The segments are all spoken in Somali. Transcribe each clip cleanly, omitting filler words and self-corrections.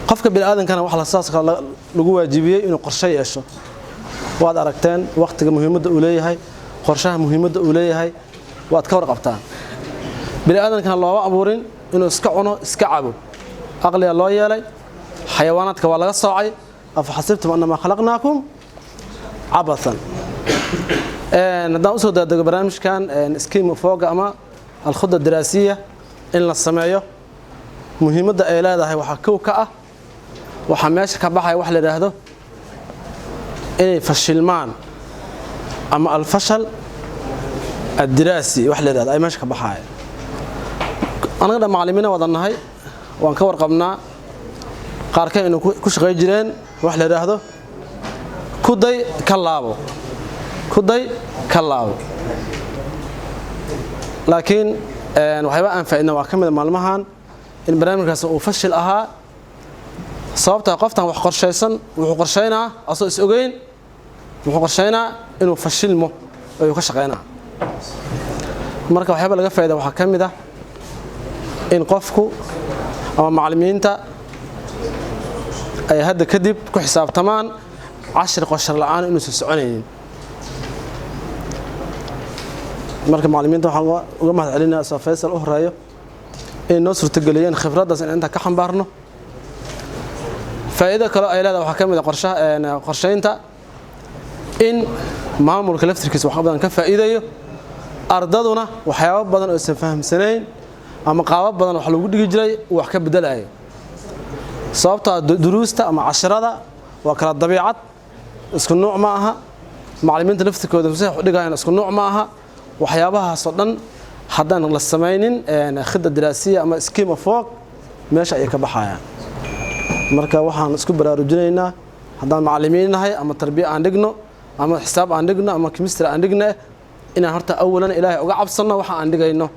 Qofka biniaadankana waxa la saas lagu waajibiyey inuu qorshe yeesho. Waad aragteen waqtiga muhiimadda uu leeyahay, qorshaha muhiimadda uu leeyahay, waad ka warqabtaan. Biniaadankana looma abuurin inuu iska cuno, iska cabo. Aqliga loo yeelay, xayawaanaadka waa laga soocay. Afaxasibtum annamaa khalaqnaakum cabathan. Haddaan usoo daadego barnaamijkan scheme of work ama alkhuda diraasiya in la sameeyo, muhiimadda ay leedahay waxaa kow ka ah, waxaa meesha ka baxaya wax la yidhaahdo inay fashilmaan ama alfashal addiraasi wax la yidhahdo ay meesha ka baxaya. Anaga dhan macallimiina wada nahay, waan ka warqabnaa qaarkan inuu ku shaqay jireen wax la yidhaahdo kuday ka laabo, kuday ka laabo. Laakiin waxyaaba aan faaidna waa ka mida maalmahan in barnaamijkaas uu fashil ahaa, sababtaa qoftan wax qorshaysan wuxuu qorshaynaa asoo is ogeyn, wuxuu qorshaynaa inuu fashilmo ayuu ka shaqaynaa. Marka waxyaaba laga faa'ida waxaa ka mid ah in qofku ama macallimiinta ay hadda kadib ku xisaabtamaan cashir qoshar la'aan inuusan soconaynin. Marka macallimiinta waxaan uga mahad celinaya soo Faysal u horeeyo inay noo suurtageliyeen khibraddaas in inta ka xambaarno. Faa'iido kale ay leedahay waxaa ka mid ah qorshaha qorshaynta in maamulka laftirkiisa wax badan ka faa'iidayo, ardaduna waxyaabo badan oo aysan fahamsanayn ama qaabab badan wax lagu dhigi jiray uu wax ka bedelayo, sababtoo duruusta ama casharada waa kala dabiicad, isku nuuc ma aha. Macallimiinta laftirkooda si wax u dhigayaan isku nuuc ma aha. Waxyaabahaasoo dhan haddaan la samaynin khida diraasiya ama scheme of work, meesha ayay ka baxayaan. Marka waxaan isku baraarujinaynaa haddaan macallimiin nahay, ama tarbiya aan dhigno, ama xisaab aan dhigno, ama chemistry aan dhigno, inaan horta awalan Ilaahay uga cabsanno waxa aan dhigayno,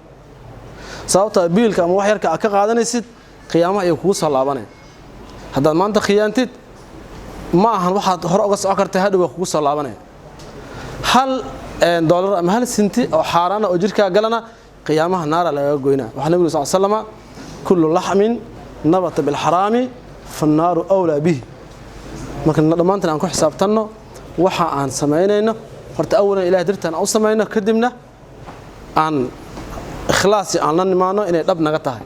sababta biilka ama wax yarka aad ka qaadanaysid qiyaamaha ayay kugu soo laabanaya. Haddaad maanta khiyaantid, ma ahan waxaad hore uga socon kartay, hadhow waa kugu soo laabanaya. Hal doolar ama hal sinti oo xaaraana oo jirkaa galana, qiyaamaha naara lagaga goynaa. Waxaa nabigu sal slama: "Kullu laxmin nabata bilxaraami fannaaru awlaa bihi." Marka dhammaantan aan ku xisaabtanno waxa aan samaynayno. Horta awalan Ilahay dartaan aan u samayno, kadibna aan ikhlaasi aan la nimaano inay dhab naga tahay.